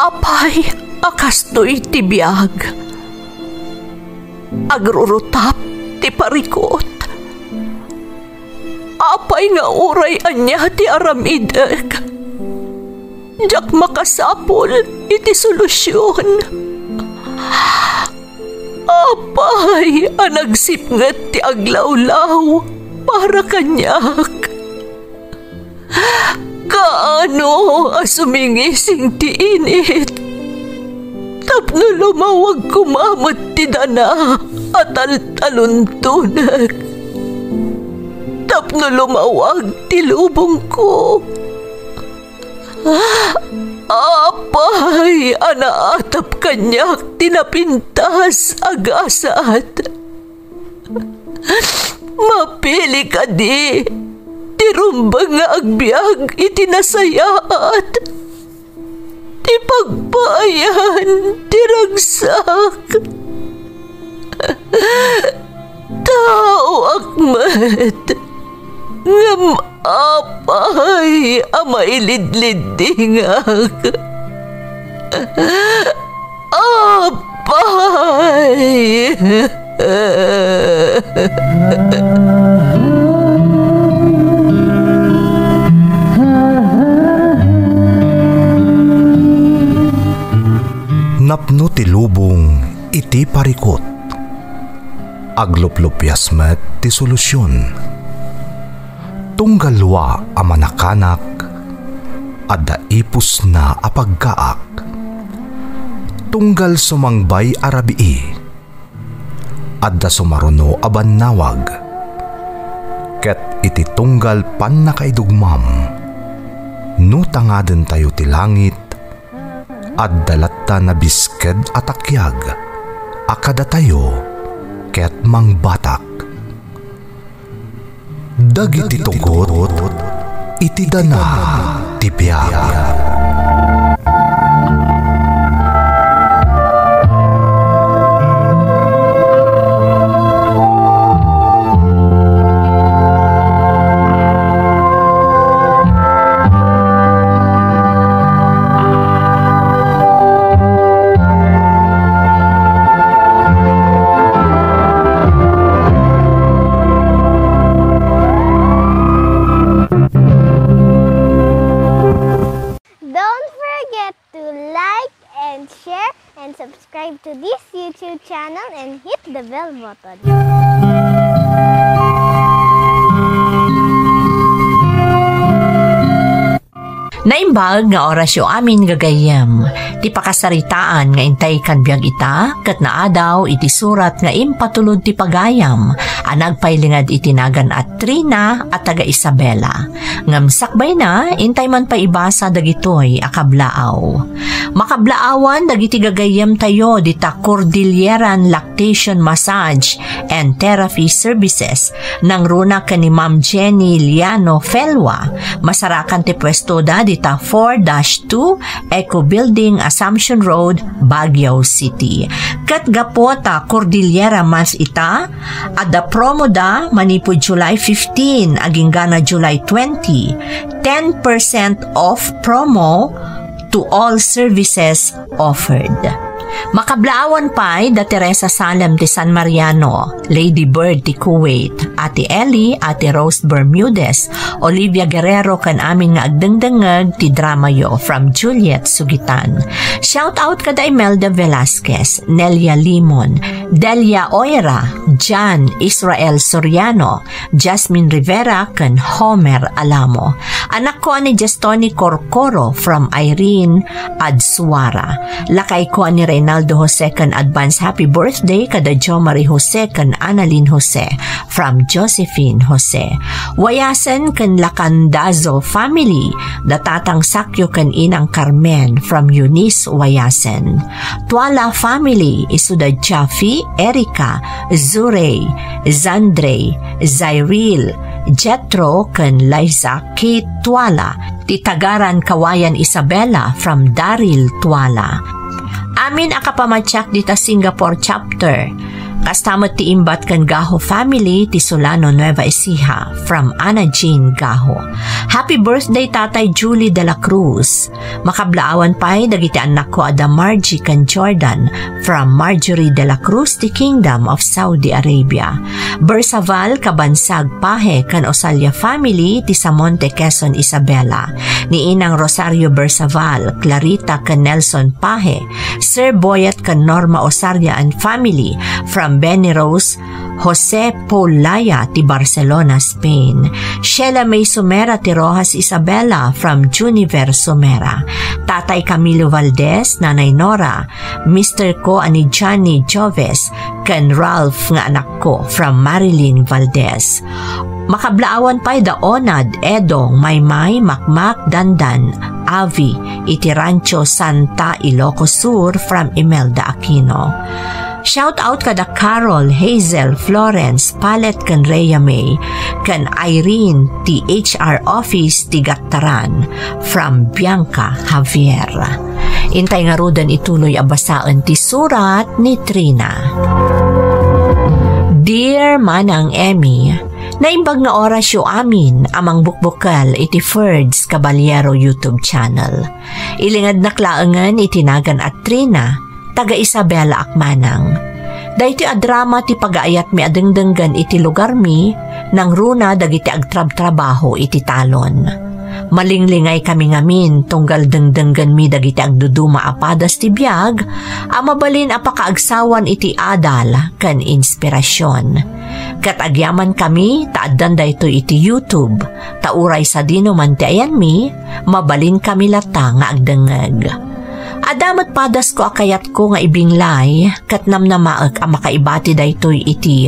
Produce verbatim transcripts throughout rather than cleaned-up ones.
Apay a kastoy ti biag? Agrurutap ti parikut. Apay nga uray ania ti aramidek, diak makasapul iti solusion. Apay a nagsipnget ti aglawlaw para kaniak? Kaano a sumingising ti init tapno lumawag koma met ti dana a taltaluntonek, tapno lumawag ti lubongko? Apay a naatap kaniak ti napintas a gasat? Mapili kadi ti rumbeng nga agbiag iti nasayaat, ti pagpaayan ti ragsak? Taoak met, ngem apay a mailidliddingak? Apay! Napno ti lubong iti parikut. Agluplupias met ti solusion. Tunggal lua a manakanak, adda ipusna a paggaak. Tunggal sumangbay a rabii, adda sumaruno a bannawag. Ket iti tunggal pannakaidugmam, no tangadentayo ti langit, adda latta nabisked a takiag a kadatayo ket mangbatak. Dagiti tugot iti dana ti biag. Don't forget to like and share and subscribe to this YouTube channel and hit the bell button. Naimbag nga orasyo amin gagayyem. Ti pakasaritaan nga intay kan biag ita ket naadaw iti surat nga impatulod ti pagayam a nagpailinged iti nagan a Trina a taga Isabela. Ngem sakbayna, intay man pay ibasa dagitoy a kablaaw. Makablaawan dagiti gagayyemtayo dita Cordilleran Lactation Massage and Therapy Services, nangruna ken ni Ma'am Jenny Liano Felwa. Masarakan ti puestoda dita four dash two Eco Building, Assumption Road, Baguio City. Ket gapu ta Cordillera Mas ita, adda promo da manipud July fifteen aginggana July twenty, ten percent off promo to all services offered. Makablaawan pay da Teresa Salem ti San Mariano, Lady Bird ti Kuwait, Ate Ellie, Ate Rose Bermudez, Olivia Guerrero ken amin nga agdengdengngeg ti dramayo from Juliet Sugitan. Shout out kada Imelda Velasquez, Nelia Limon, Delia Oira, Jan Israel Soriano, Jasmine Rivera ken Homer Alamo. Anakko a ni Jestoni Corcoro from Irene Adsuara. Lakayko a ni Reynaldo Jose ken advance happy birthday kada Jo Marie Jose ken Annalyn Jose from Josephine Jose. Wayasen ken Lacandazo family, da Tatang Sakyo ken Inang Carmen from Eunice Wayasen. Tuala family, isu da Jaffy, Erica, Zurey, Zandrey, Zyril, Jethro ken Liza Kate Tuala, ti tagaran Kawayan Isabela from Daryl Tuala. Amin a kapamatiak dita Singapore chapter, Kasta met ti imbat ken Gaho family ti Solano, Nueva Ecija, from Ana Jean Gaho. Happy birthday, Tatay Julie de la Cruz. Makablaawan pay dagiti annakko a da Margie ken Jordan, from Marjorie de la Cruz, the Kingdom of Saudi Arabia. Bersaval, Kabansag, Pahe, ken Osalia family ti Samonte, Quezon, Isabela. Ni Inang Rosario Bersaval, Clarita, ken Nelson Pahe, Sir Boyet ken Norma Osaria and family from Benny Rose, Jose Paul Laya ti Barcelona, Spain. Sheila May Sumera ti Roxas, Isabela from Juniver Sumera. Tatay Camilo Valdez, Nanay Nora, Mister ko a ni Johnny Joves, ken Ralph nga anakko from Marilyn Valdez. Makablaawan pay da Onad, Edong, Maymay, Makmak, Dandan, Avi, iti Rancho Santa Ilocos Sur from Imelda Aquino. Shout out kada Carol, Hazel, Florence, Palet, ken Rhea May, ken Irene, ti H R office ti Gattaran, from Bianca Javier. Intay ngaruden ituloy a basaen ti surat ni Trina. Dear Manang Emmy, naimbag nga orasyo amin a mangbukbukel iti Ferds Caballero YouTube channel. Ilingednak laengen iti nagan a Trina, taga Isabela ak manang. Daytoy a drama ti pagaayatmi a dengdenggen iti lugarmi, nangruna dagiti agtrabtrabaho iti talon. Malinglingay kami ngamin tunggal dengdenggenmi dagiti agduduma a padas ti biag a mabalin a pakaagsawan iti adal ken inspirasion. Ket agyaman kami ta addan daytoy iti YouTube, ta uray sadino man ti ayanmi, mabalin kami latta nga agdengngeg. Adda met padasko a kayatko nga ibinglay, ket namnamaek a makaibati daytoy iti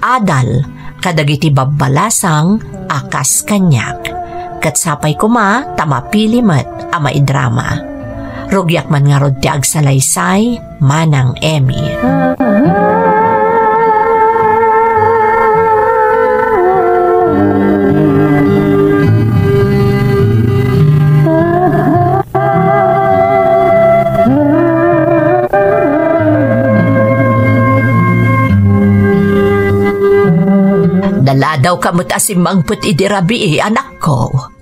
adal kadagiti babbalasang a kas kaniak. Ket sapay koma ta mapili met a maidrama. Rugiak man ngarud ti agsalaysay, Manang Emmy. Naladawka met a simmangpet idi rabii, anakko.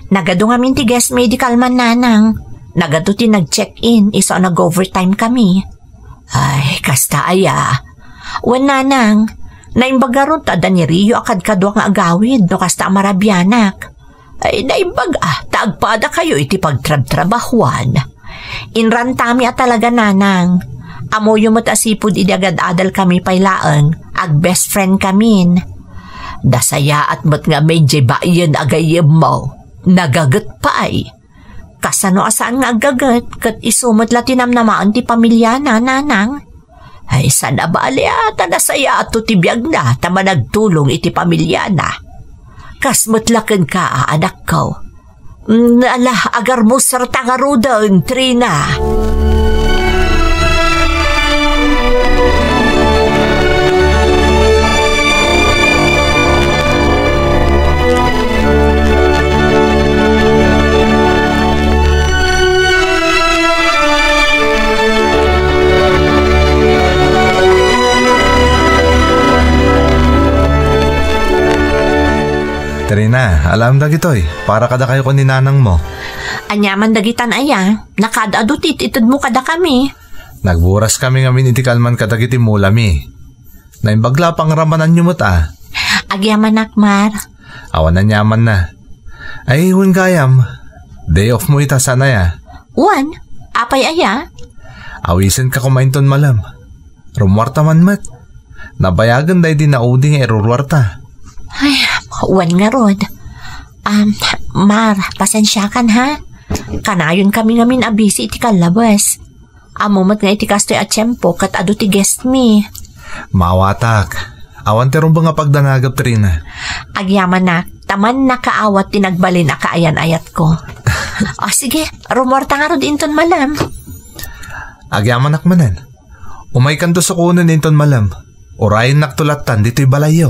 Nagadu ngamin ti guest medical man, nanang. Nagadu ti nag-check-in, isu a nag-overtime kami. Ay, kasta aya. Wen, nanang, naimbag ngarud ta adda ni Rio a kadkadua nga agawid no kasta a marabianak. Ay, naimbag a, ta agpadakayo iti pagtrabtrabahuan. Inrantami a talaga, nanang. Ammoyo met a sipud idi agad-adalkami pay laeng, ag-best friend kamin. Nasayaat met ngamin diay baien a gayyemmo. Nagaget pay. Kasano a saan nga aggaget, ket isu met la ti namnamaen ti pamiliana, nanang? Ay, saan a bale a ta nasayaato ti biagna ta managtulong iti pamiliana. Kas met la kenka, anakko. Mm, ala, agarmusarta ngaruden, Trina. Trina, alam dagitoy, para kadakayo ken ni nanangmo. Aniaman dagitan aya, nakaad-adu ti it-itedmo kadakami. Nagburas kami ngamin iti kalman kadagiti mulami. Naimbag la a pangramananyo met a. Agyamanak, Mar. Awan aniamanna. Ay, wen gayam. Day off mo ita, saan aya? Wen, apay aya? Awisenka koma inton malem. Rumuarta man met. Nabayagen daydi naudi nga iruruarta. Ay, wen ngarud. Um, Mar, pasensiakan ha. Kanayon kami ngamin a busy iti kallabes. Ammo met nga iti kastoy a tiempo ket adu ti guest mi. Maawatak. Awan ti rumbeng a pagdanagep, Trina. Agyamanak, ta mannakaawat ti nagbalin a kaayan-ayatko. O, sige, rumuarta ngarud inton malem. Agyamanak manen. Umaykanto sukonen inton malem. Urayennakto lattan ditoy balayyo.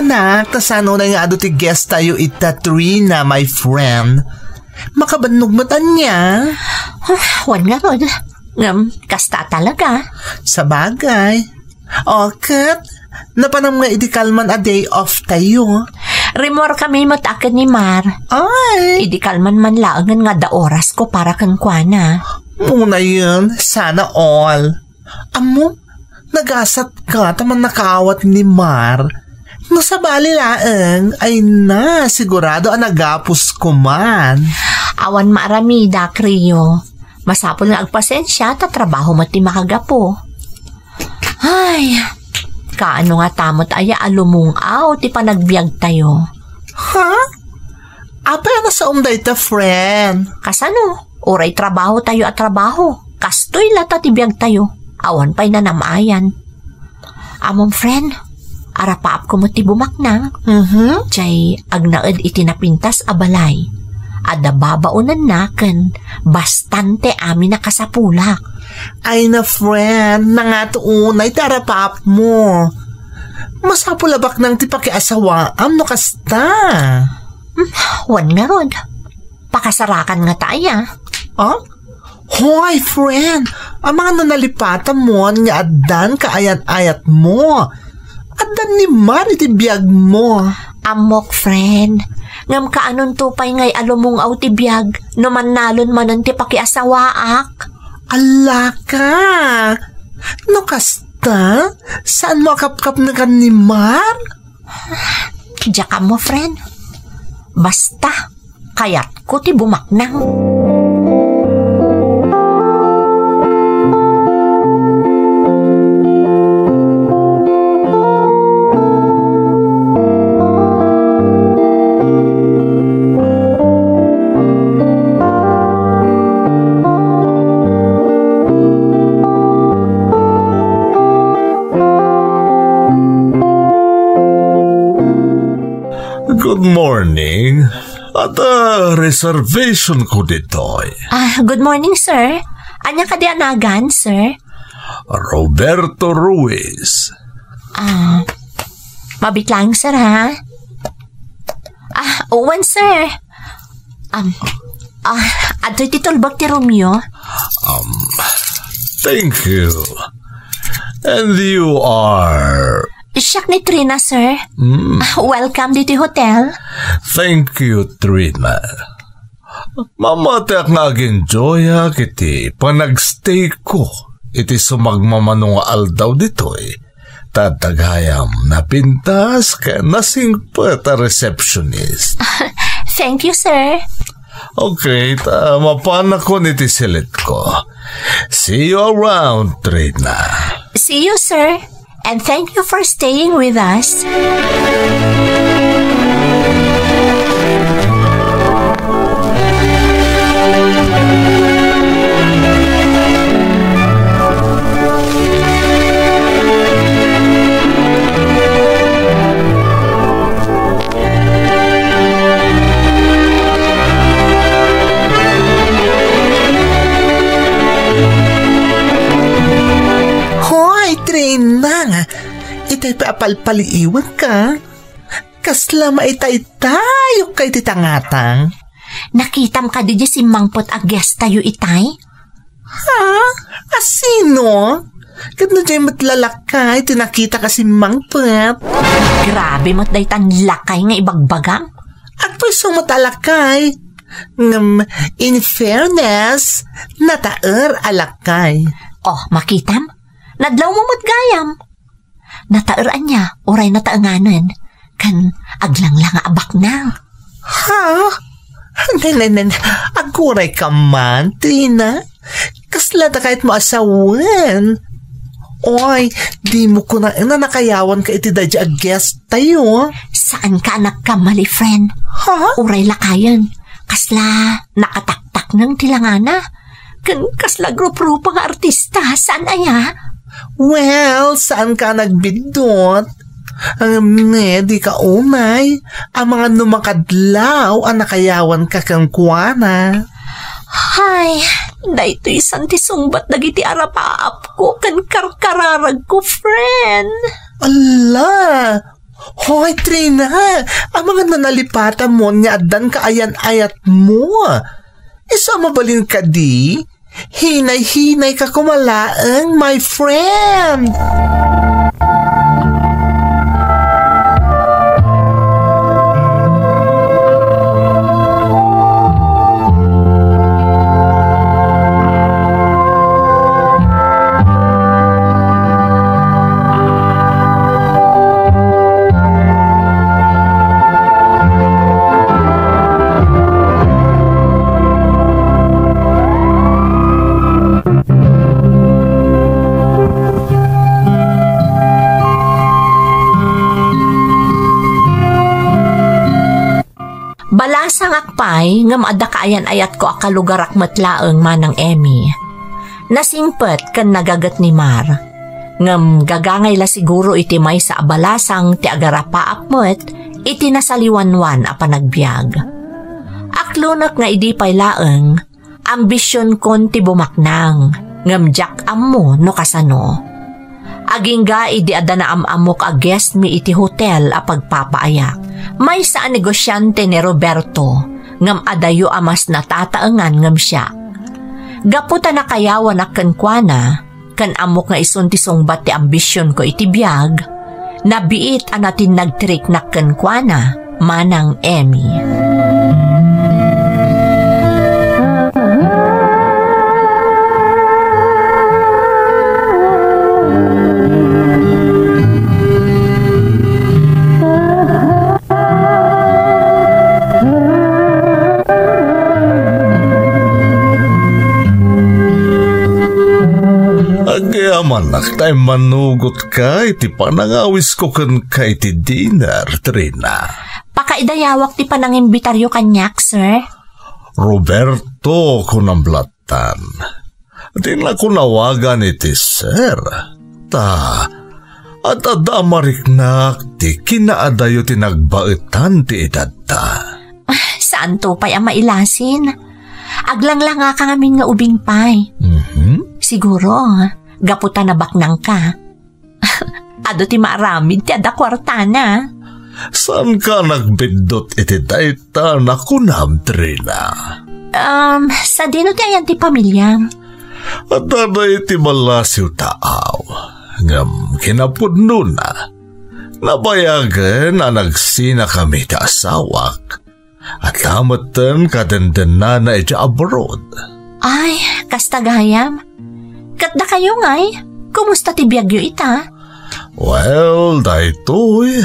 Nak, ta saan unay nga adu ti guest tayo ita, Trina, my friend? Makabannog met ania? Ah, wen ngarud. Ngem, kasta talaga. Sabagay. O, ket, napanam nga idi kalman a day off tayo? Rimmuar kami met a ken ni Mar. Ay! Idi kalman man laengen nga adda orasko para kenkuana. Munayen, sana all. Ammom, nagasat ka ta mannakaawat ni Mar. No sabali laeng, ay na, sigurado a nagapos ko man. Awan maaramida, Crio. Masapul nga agpasensia ta trabaho met ti makagapu. Ay, kaano ngata met aya a lumung-aw ti panagbiag tayo? Ha? Apay a nasaom dayta, friend? Kasano? Uray trabaho tayo a trabaho. Kastoy lata ti biag tayo. Awan pay nanam-ayan. Ammom, friend, arapaapko met ti bumaknang. Mhm. Jay agnaed iti napintas a balay. Adda babaonenna ken bastante amin a kasapulak. Ay na, friend, nangato unay ti arapaapmo. Masapul a baknang ti pakiasawaam no kasta. Hmm, wen ngarud. Pakasarakan ngata aya. Ah? Hoy, friend! Amangan no nalipatam mon nga addan kaayan-ayatmo. Addan ni Mar iti biagmo. Ammok, friend. Ngem kaanonto pay ngay a lumung-aw ti biag no mannalon manen ti pakiasawaak? Allaka! No kasta, saanmo a kapkapnekan ni Mar? Diak ammo, friend. Basta, kayatko ti bumaknang. Good morning. Adda reservation ko ditoy. Ah, good morning, sir. Ania kadi a nagan, sir? Roberto Ruiz. Ah, mabitlang, sir, ha? Ah, wen, sir. Um, ah, adtoy ti tulbek ti roomyo. Um, thank you. And you are? Siak ni Trina, sir. Hmm. Ah, welcome ditoy hotel. Thank you, Trina. Mamatiak nga ag-enjoyak iti panagstay ko iti sumagmamano nga aldaw ditoy. Ta adda gayam napintas ken nasingpet a receptionist. Thank you, sir. Okay, ta mapanakon iti silitko. See you around, Trina. See you, sir. And thank you for staying with us. Hoy, Trina! Itay pay a palpaliiwek ka. Kasla maitaytayok ka iti tangatang. Nakitam kadi diay simmangpet a guest tayo itay? Ha? A sino? Ket no diay met lakay ti nakitak a simmangpet? Grabe met daytan lakay nga ibagbagam. Agpayso met a lakay. Ngem, in fairness, nataer a lakay. Oh, makitam? Nadlawmo met gayam. Nataer ania, uray nataenganen, ken aglanglanga a baknang. Ha? Nen, nen, nen, aguray ka man, Trina. Kasla da kayatmo a sawen? Oy, dimo kunaen a nakayawan ka iti daydi a guest tayo. Saan ka a nagkamali, friend. Ha? Uray lakayen. Kasla nakataktakneng ti langana. Ken kasla grup-grupo nga artista, saan aya? Well, saan ka nagbiddut? Ngem ne, di ka umay, amangan no makadlaw a nakayawan ka kenkuana. Hay, daytoy san ti sungbat dagiti arapaapko ken karkararagko, friend. Ala! Hoy, Trina! Amangan no nalipatam mon nga addan kaayan-ayatmo. Isu a mabalin kadi? Hinay-hinay ka koma laeng, my friend! Balasangak pay ngem adda kaayan-ayatko a kalugarak met laeng, Manang Emmy. Nasingpet ken nagaget ni Mar. Ngem gagangay la siguro iti maysa a balasang ti agarapaap met iti nasaliwanwan a panagbiag. Aklonek nga idi pay laeng, ambisionkon ti bumaknang, ngem diak ammo no kasano. Agingga idi adda naam-ammok a guest mi iti hotel a pagpapaayak, maysa a negosiante ni Roberto, ngem adayo a mas natataengan ngem siak. Gapu ta nakayawanak kenkuana, ken ammok nga isun ti sungbat ti ambisionko iti biag, nabiit a natinnag ti riknak kenkuana, Manang Emmy. Agyamanak ta immanugotka iti panangawisko kenka iti dinner, Trina. Pakaidayawak ti panangimbitaryo kaniak, sir. Roberto, kunam lattan. Dinnak awagan iti sir. Ta, ad-adda a mariknak ti kinaadayo ti nagbaetan ti edadda. Ah, saanto pay a mailasin. Aglanglangaka ngamin nga ubing pay. Mhm. Siguro, gapu ta nabaknangka. Adu ti maaramid ti adda kuartana. Saanka nagbiddut iti dayta a kunam, Trina? Um, sadino ti ayan ti pamiliam? Adda iti ballasiw taaw, ngem kinapudnona, nabayagen a nagsinakami ti asawak. Adda metten kadendennana idiay abroad. Ay, kasta gayam. Ket dakayo ngay, kumusta ti biagyo ita? Well, daytoy,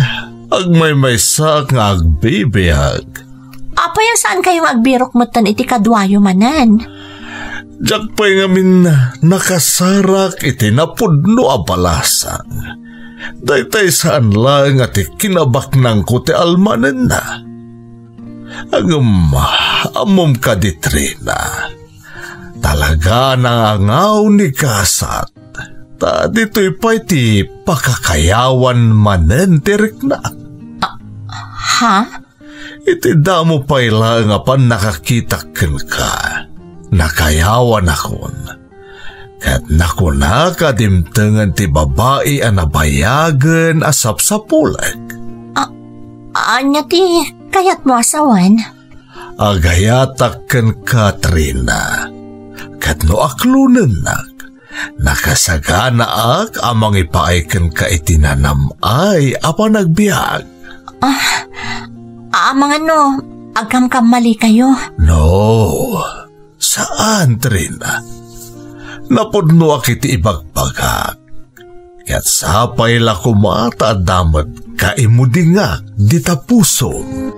agmaymaysaak nga agbibiag. Apay a saankayo nga agbirok metten iti kaduayo manen? Diak pay ngamin nakasarak iti napudno a balasang. Daytay saan laeng a ti kinabaknangko ti almanenna. Ngem, ammom kadi, Trina, talaga a nangangaw ni gasat, ta ditoy pay ti pakakayawan manen ti riknak. Ah, ha? Iti damo pay laeng a pannakakitak kenka, nakayawanakon. Ket nakunak a dimtengen ti babai a nabayagen a sapsapulek. A-, ania ti kayatmo a sawen? Agayatak kenka, Trina. Ket no aklonennak, nakasaganaak a mangipaay kenka iti nanam-ay a panagbiag. Ah, amangan no agkamkammalikayo. No. Saan, Trina. Napudnoak iti ibagbagak. Ket sapay la koma ta adda met kaimudingak dita pusom.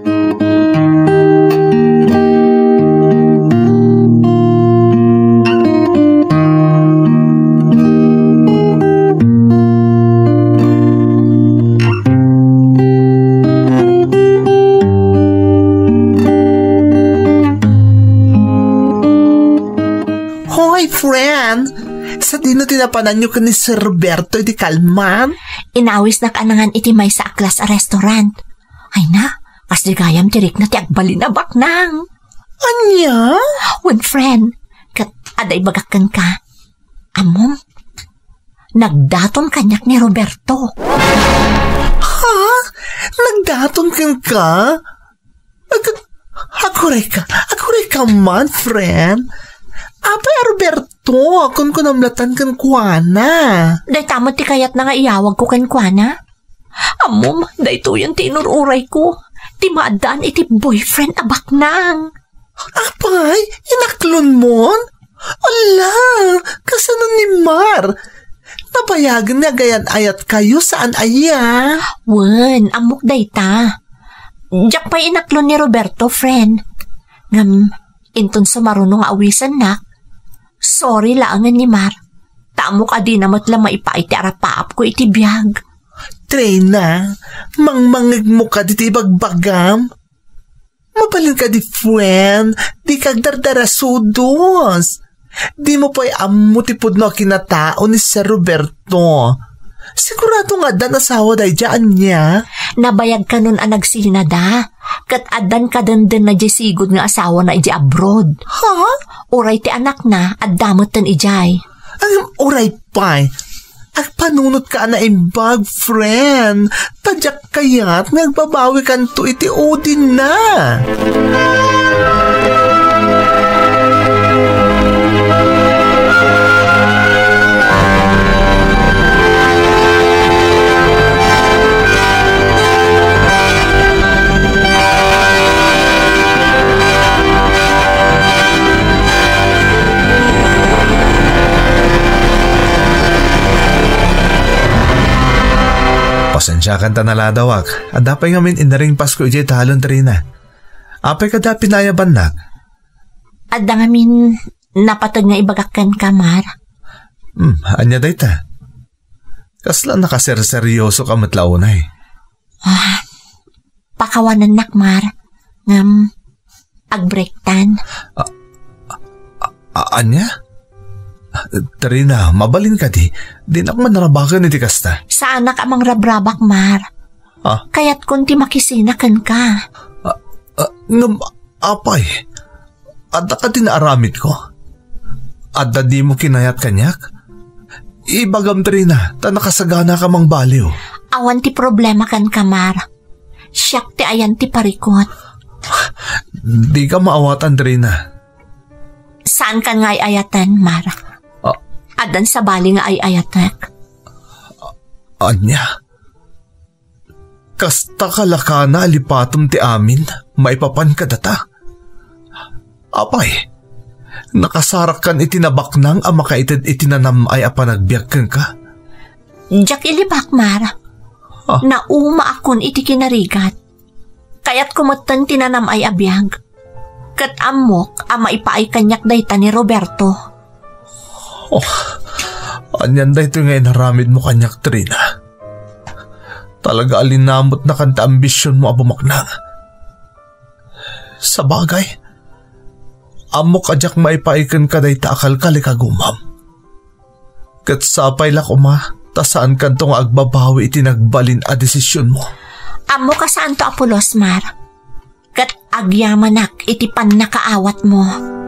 Hoy, friend! Sadino ti napananyo ken ni Sir Roberto iti kalman? Inawisnak a nangan iti maysa a class a restaurant. Ay na, kas di gayam ti rikna ti agbalin a baknang. Ania? Wen, friend, ket adda ibagak kenka. Ammom, nagdaton kaniak ni Roberto. Ha? Nagdaton kenka? Ag-, agurayka, agurayka man, friend. Apay a Roberto, kunkunam latan kenkuana. Dayta met ti kayatna nga iyawagko kenkuana. Ammom, daytoyen ti inur-urayko. Ti maaddaan iti boyfriend a baknang. Apay, inaklonmon? Ala, kasano ni Mar? Nabayagen nga agayan-ayatkayo, saan aya? Wen, ammok dayta. Diak pay inaklon ni Roberto, friend. Ngem, inton sumaruno nga awisennak, sorry laengen ni Mar. Ta ammok a dina met la maipaay ti arapaapko iti biag. Trina, mangmangegmo kadi ti ibagbagam? Mabalin kadi, friend, dika agdardarasudos. Dimo pay ammo ti pudno a kinatao ni Sir Roberto. Sigurado nga addan asawa daydiay, ania? Nabayag kanon a nagsinada, ket addan kadendenna diay sigud nga asawana idiay abroad. Ha? Uray ti anakna, adda metten idiay. Ngem uray pay, agpanunotka a naimbag, friend. Ta diak kayat nga agbabawikanto iti udinna. Pasensiakan ta naladawak. Adda pay ngamin inaring Pasko idiay talon, Trina. Apay kada pinayabannak? Adda ngamin napateg nga ibagak kenka, Mar. Hmm, ania dayta? Kasla nakaserseryoso ka met la unay. Ah, pakawanennak, Mar. Ngem, agbreaktan. A-, a-, ania? Trina, mabalin kadi? Dinak manrabaken iti kasta. Saanak a mangrabrabak, Mar. Ah? Kayatkon ti makisina kenka. Ah, ah, ngem, apay, adda kadi naaramidko? Adda dimo kinayat kaniak? Ibagam, Trina, ta nakasaganaka mangbaliw. Awan ti problema kenka, Mar. Siak ti ayan ti parikut. Dika maawatan, Trina. Saankan nga ay-ayaten, Mar. Ah. Addan sabali nga ay-ayatek. Ania? Kasta kalakana a lipatem ti amin maipapan kadata? Apay, nakasarakkan iti nabaknang a makaited iti nanam-ay a panagbiag kenka? Diak ilibak, Mar. Ah. Naumaakon iti kinarigat. Kayatko metten ti nanam-ay a biag. Ket ammok a maipaay kaniak dayta ni Roberto. Oh, anian daytoy nga inaramidmo kaniak, Trina? Talaga a linamutnakan ti ambisionmo a bumaknang. Sabagay, ammok a diak maipaay kenka dayta a kalkalikagumam. Ket sapay la koma, ta saankanto nga agbabawi iti nagbalin a desisionmo. Ammok a saanto a pulos, Mar. Ket agyamanak iti pannakaawatmo.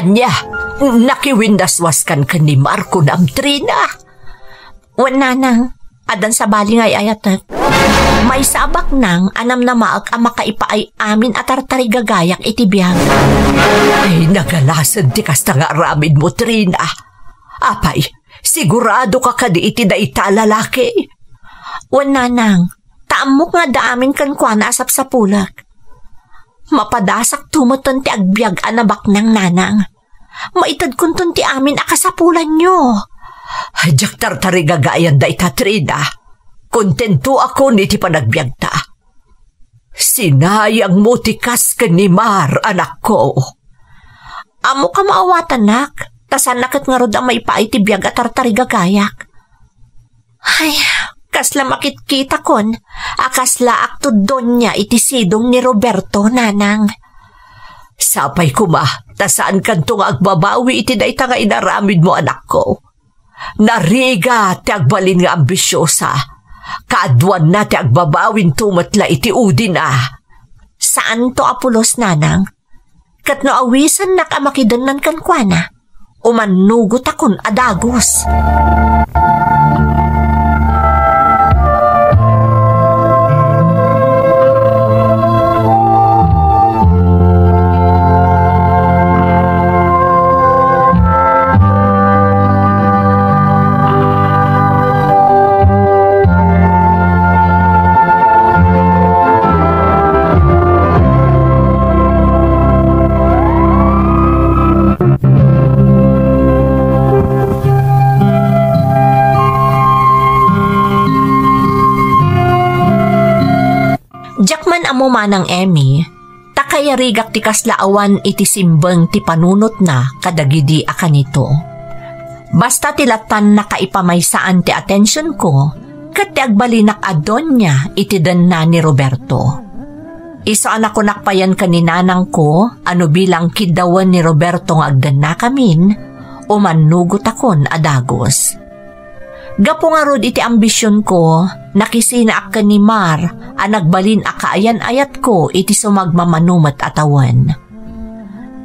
Ania, nakiwinnaswaskan ken ni Mar, kunam, Trina? Wen, nanang, addan sabali nga ay-ayatek. Maysa a baknang a namnamaek a makaipaay amin a tartarigagayak iti biag. Ay, nagalasen ti kasta nga aramidmo, Trina. Apay, sigurado ka kadi iti dayta a lalaki? Wen, nanang, ta ammok nga adda amin kenkuana a sapsapulek. Mapadasakto metten ti agbiag a nabaknang, nanang. Maitedkonton ti amin a kasapulanyo. Diak tartarigagayan dayta, Trina. Kontentoakon iti panagbiagta. Sinayangmo ti kas ken ni Mar, anakko. Ammok a maawatanak, ta saanna ket ngarud a maipaay ti biag a tartarigagayak. Ay, kasla makitkitakon a kaslaakto donia iti sidong ni Roberto, nanang. Sapay koma ta saankanto nga agbabawi iti dayta nga inaramidmo, anakko. Narigat ti agbalin nga ambisiosa. Kaaduanna ti agbabawinto met la iti udina. Saanto a pulos, nanang. Ket no awisannak a makidennan kenkuana, umannugotakon a dagus. Diak man ammo, Manang Emmy, ta kayarigak ti kasla awan iti simbeng ti panunotna kadagidi a kanito. Basta ti lattan nakaipamaysa ti atensionko ket ti agbalinak a doña iti denna ni Roberto. Isu a nakunak payen ken ni nanangko a no bilang kiddawen ni Roberto nga agdennakamin, umannugotakon a dagus. Gapu ngarud iti ambisionko, nakisinaak ken ni Mar a nagbalin a kaayan-ayatko iti sumagmamano met a tawen.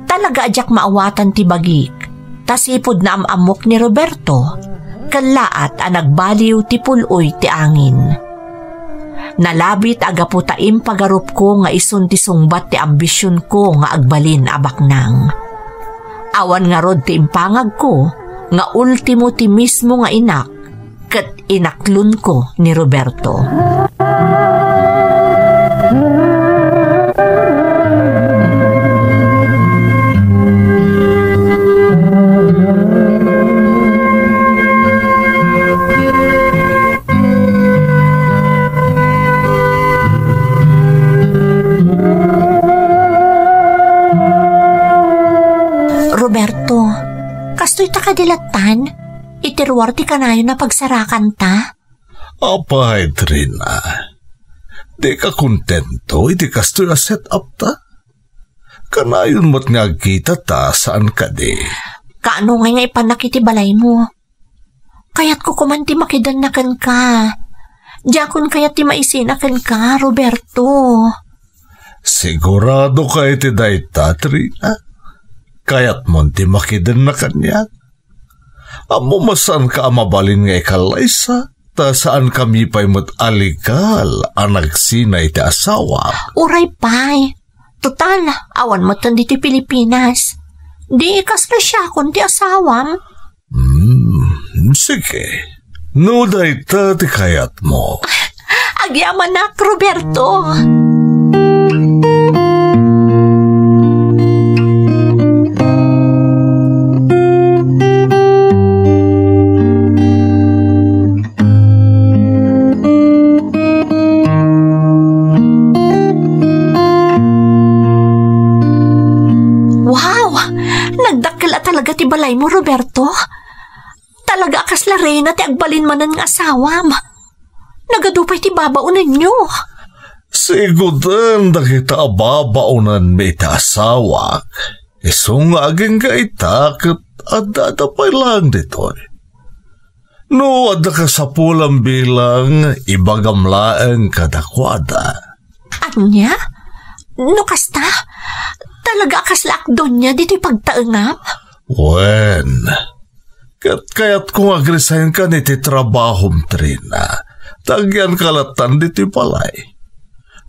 Talaga a diak maawatan ti bagik, ta sipud naam-ammok ni Roberto, kellaat a nagbaliw ti pul-oy ti angin. Nalabit a gapu ta impagarupko nga isun ti sungbat ti ambisionko nga agbalin a baknang. Awan ngarud ti impangagko nga ultimo ti mismo nga inak ket inaklonko ni Roberto. Roberto, kastoy ta kadi lattan? Iti ruar ti kanayon a pagsarakanta? Apay, Trina, dika kontento iti kastoy a set-up ta? Kanayon met nga agkitata, saan kadi? Kaano ngay nga ipanak iti balaymo? Kayatko koman ti makidenna kenka. Diakon kayat ti maisina kenka, Roberto. Sigurado ka iti dayta, Trina? Kayatmon ti makidenna kaniak? Ammom a saanka a mabalin nga ikallaysa, ta saankami pay met a legal a nagsina iti asawa. Uray pay. Total, awan metten ditoy Pilipinas. Di kasla siakon ti asawam. Hmm, sige. No dayta ti kayatmo. Agyamanak, Roberto. Wow! Nagdakkel a talaga ti balaymo, Roberto. Talaga a kasla reyna ti agbalin manen nga asawam. Nagadu pay ti babaonenyo. Siguden dagita a babaonenmi iti asawak. Isu nga agingga ita ket addada pay laeng ditoy. No adda kasapulam bilang, ibagam laeng kadakuada. Ania? No kasta, talaga a kasla ak doña ditoy pagtaengam? Wen, ket kayatko nga agresign kan iti trabahom, Trina. Ta agyanka lattan ditoy balay.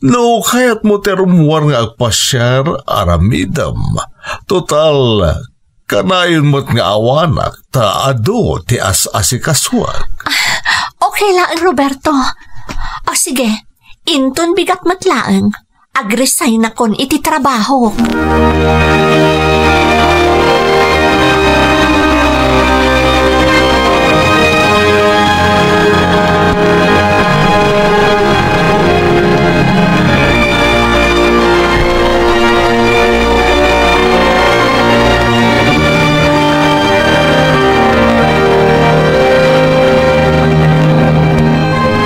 No kayatmo ti rummuar nga agpasiar, aramidem. Total, kanayon met nga awanak ta adu ti as-asikasuak. Ah, okay laeng, Roberto. O sige, inton bigat met laeng, agresignakon iti trabahok.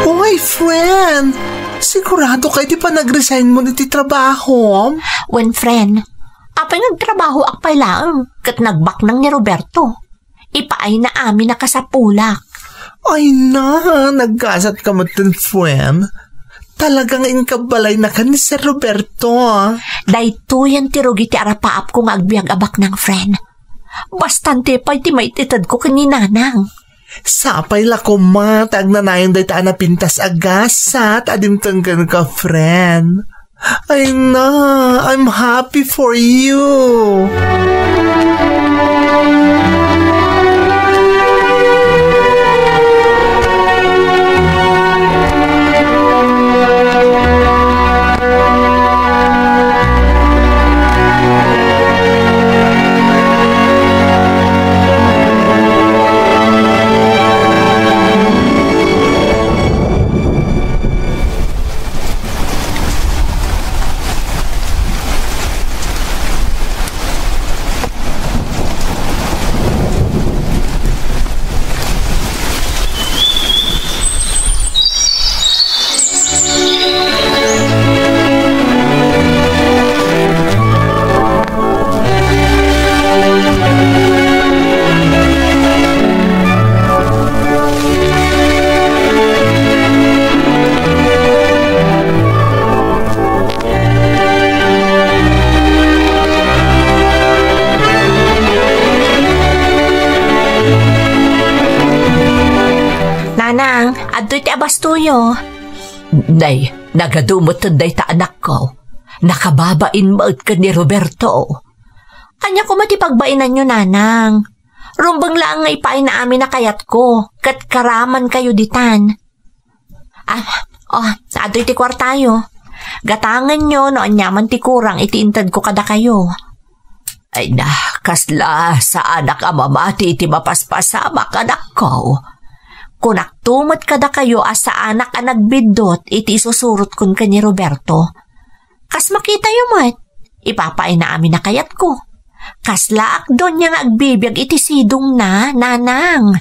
Uy, friend! Sigurado ka iti panag-resign mo iti trabahom? Wen, friend, Apay nga agtrabahoak pay laeng ket nagbaknang ni Roberto. Ipaayna amin a kasapulak. Ay na, nagkasatka metten, friend. Talaga nga inkabbalaynakan ni Sir Roberto, ah. Daytoyen ti rugi ti arapaapko nga agbiag a baknang, friend. Bastante pay ti maititedko ken ni Nanang. Sapay la koma ta agnanayon dayta a napintas a gasat a dimteng kenka, friend. Ay na, I'm happy for you. Nanang, adtoy ti abastoyo. Nay, nagadu met dayta, anakko. Nakababain met ken ni Roberto. Ania koma ti pagbainanyo, Nanang? Rumbeng laeng nga ipaayna amin a kayatko, ket karamankayo ditan. Ah, oh, adtoy ti kuartayo. Gatangenyo no aniaman ti kurang iti intedko kadakayo. Ay na, kasla saanak a mamati iti mapaspasamak, anakko. Kunakto met kadakayo a saanak a nagbiddut iti isusurotkon ken ni Roberto. Kas makitayo met, ipapaayna amin a kayatko. Kaslaak donia nga agbibiag iti sidongna, Nanang.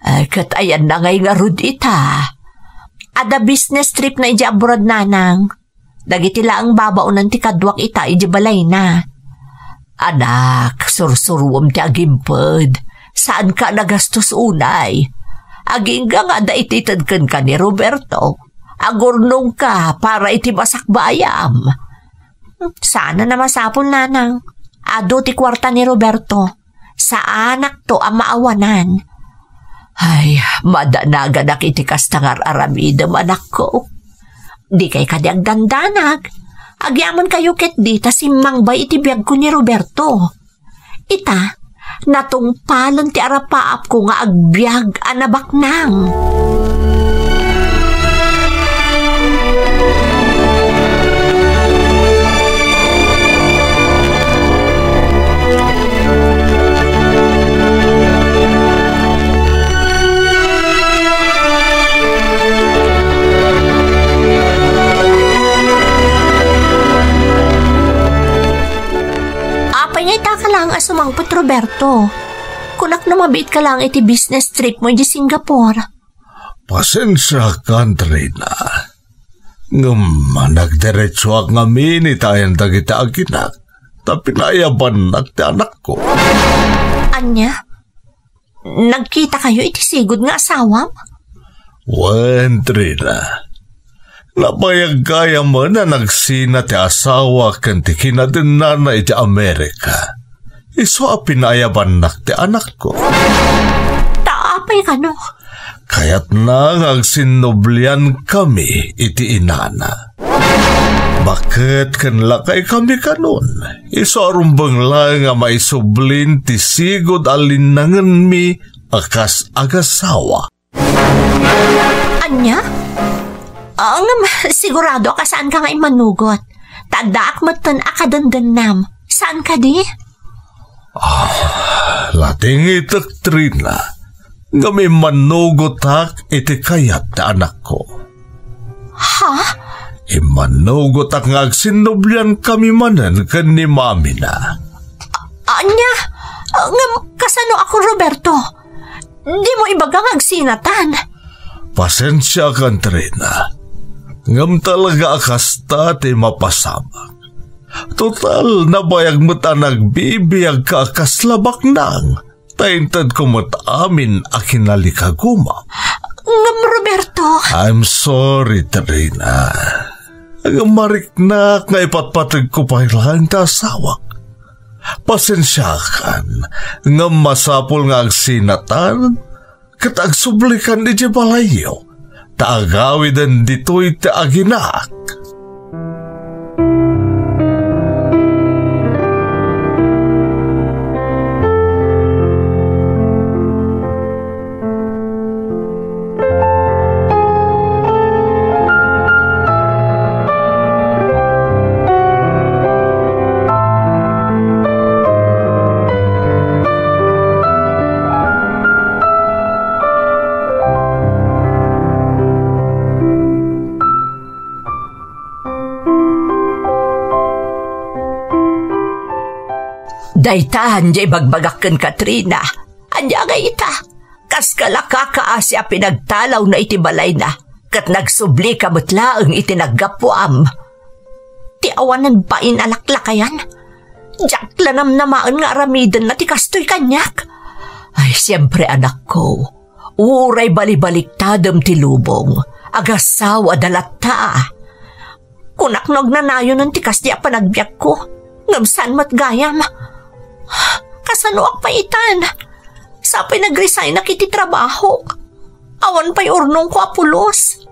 Ay, ket ayanna ngay ngarud ita? Adda business tripna idiay abroad, Nanang. Dagiti laeng babaonan ti kaduak ita idiay balayna. Anak, sursuruem ti agimped. Saanka a nagastos unay. Agingga nga adda itited kenka ni Roberto. Agurnongka para iti masakbaayam. Saan a masapul, Nanang. Adu ti kuarta ni Roberto. Saanakto a maawanan. Ay, madanaganak iti kasta nga ar-aramidem, anakko. Dikay kadi agdandanag. Agyamankayo ketdi ta simmangbay iti biagko ni Roberto. Ita, natungpalen ti arapaapko nga agbiag a nabaknang. Apay nga ita ka laeng a sumangpet, Roberto? Kunak no mabiit ka laeng iti business trip mo idiay Singapore. Pasensiakan, Trina. Ngem nagdiretsuak ngamin ita ayan dagiti aginak, ta pinaayabannak ti anakko. Ania? Nagkitakayo iti sigud nga asawam? Wen, Trina. Nabayag gayam a nagsina ti asawa ken ti kinadennana iti Amerika. Isu a pinaayabannak ti anakko. Ta apay kano? Kayatna nga agsinnubliankami iti inana. Baket ken lakaykami kanon, isu a rumbeng laeng a maisublin ti sigud a linnangenmi a kas agasawa. Ania? Ah, ngem sigurado a kasaanka nga immanugot. Ta addaak metten a kadendennam. Saan kadi? Ah, latingitek, Trina. Ngem immanugotak iti kayat ti anakko. Ha? Immanugotak nga agsinnubliankami manen ken ni mamina. Ania? Ngem kasano ako, Roberto? Dimo ibaga nga agsinatan. Pasensiakan, Trina. Ngem talaga a kasta ti mapasamak. Total, nabayag met a nagbibiagka a kasla baknang. Ta intedko met amin a kinalikagumam. Ngem, Roberto. I'm sorry, Trina. Ngem mariknak nga ipatpategko pay laeng ti asawak. Pasensiakan, ngem masapul nga agsinatan ket agsublikan idiay balayyo, ta agawiden ditoy ti aginak. Daytan diay ibagbagak ken Katrina. Ania ngay ita? Kas kalaka kaasi a pinagtalawna iti balayna, ket nagsublika met laeng iti naggapuam. Ti awanan bain a laklakayan. Diak la namnamaen nga aramidenna ti kastoy kaniak. Ay, siempre, anakko. Uray balibaliktadem ti lubong. Agasawada latta. Kunak no agnanayonen ti kasdi a panagbiagko. Ngem saan met gayam. Kasanoak pay itan? Sapay nagresignak iti trabahok. Awan pay urnongko a pulos.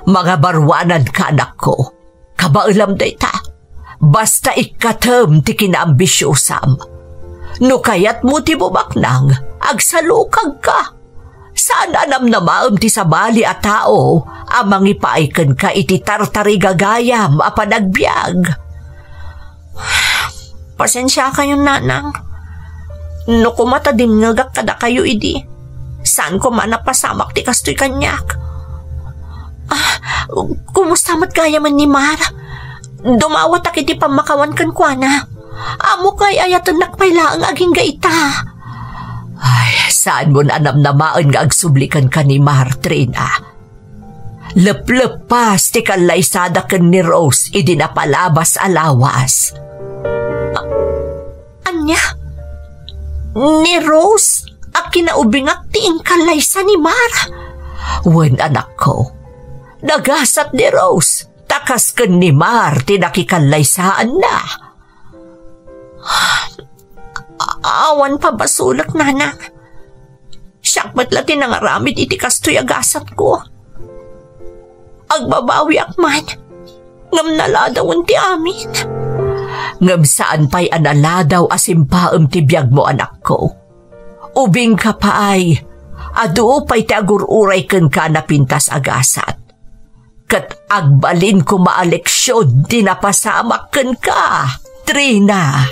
Mangabaruananka, anakko. Kabaelam dayta. Basta ikkatem ti kinaambisiosam. No kayatmo ti bubaknang, agsalukagka. Saan a namnamaem ti sabali a tao a mangipaay kenka iti tartarigagayam a panagbiag. Pasensiakayon, nanang. No koma ta dimngegak kadakayo idi, saan koma a napasamak ti kastoy kaniak. Ah, kumusta met gayamen ni Mar? Dumawatak iti pammakawan kenkuana. Ammok nga ay-ayatennak pay laeng agingga ita. Ay, saanmon a namnamaen nga agsubli kenka ni Mar, Trina. Lepleppas ti kallaysada ken ni Rose idi napalabas a lawas. A-, ania? Ni Rose a kinaubingak ti inkallaysa ni Mar? Wen, anakko, nagasat ni Rose, ta kas ken ni Mar ti nakikallaysaanna. A-, awan pabasolek, nanang. Siak met la ti nangaramid iti kastoy a gasatko. Agbabawiak man, ngem naladawen ti amin. Ngem saan pay a naladaw a simpaem ti biagmo, anakko. Ubingka pay, adu pay ti agur-uray kenka a napintas a gasat. Ket agbalin koma a leksion ti napasamak kenka, Trina.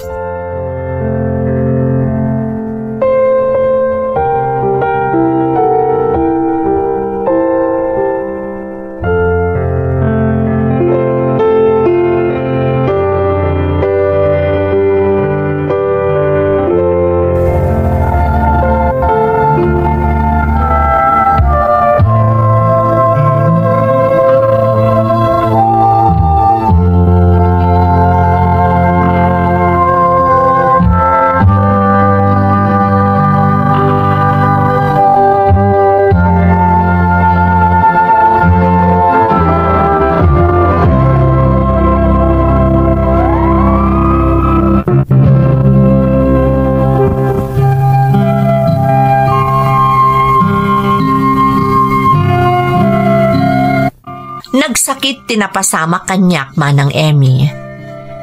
Nagsakit ti napasamak kaniak, Manang Emmy.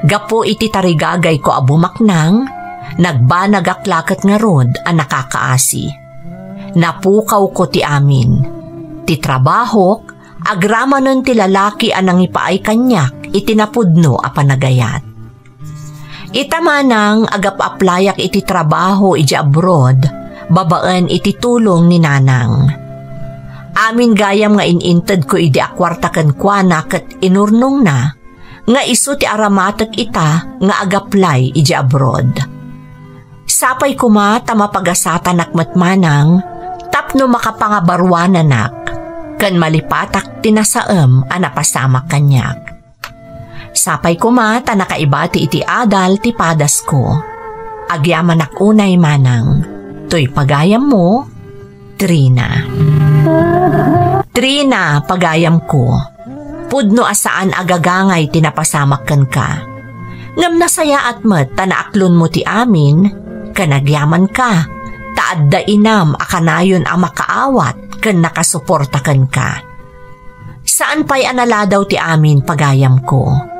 Gapu iti tarigagayko a bumaknang, nagbanagak la ket ngarud a nakakaasi. Napukawko ti amin. Ti trabahok, agramanen ti lalaki a nangipaay kaniak iti napudno a panagayat. Ita manang, agap-aplayak iti trabaho idiay abroad babaen iti tulong ni nanang. Amin gayam nga in-intedko idi a kuarta kenkuana ket inurnongna nga isu ti aramatek ita nga agaplay idiay abroad. Sapay koma ta mapagasatanak met manang tapno makapangabaruananak ken malipatak ti nasaem a napasamak kaniak. Sapay koma ta nakaibati iti adal ti padasko. Agyamanak unay manang. Toy pagayammo, Trina. Trina, pagayamko. Pudno a saan a gagangay ti napasamak kenka. Ngem nasayaat met ta naaklonmo ti amin, ken agyamanka, ta adda inam a kanayon a makaawat ken nakasuporta kenka. Saan pay a naladaw ti amin, pagayamko.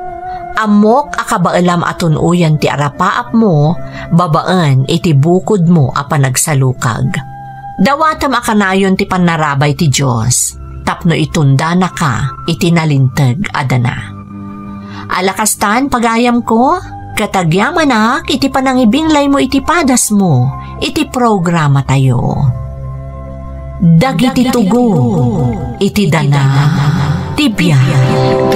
Ammok a kabaelam a tun-oyan ti arapaapmo babaen iti bukodmo a panagsalukag. Dawatem a kanayon ti pannarabay ti Dios tapno itundanaka iti nalinteg a dana. Ala kastan, pagayamko, ket agyamanak iti panangibinglaymo iti padasmo iti programatayo. Dagiti tugo iti dana ti biag.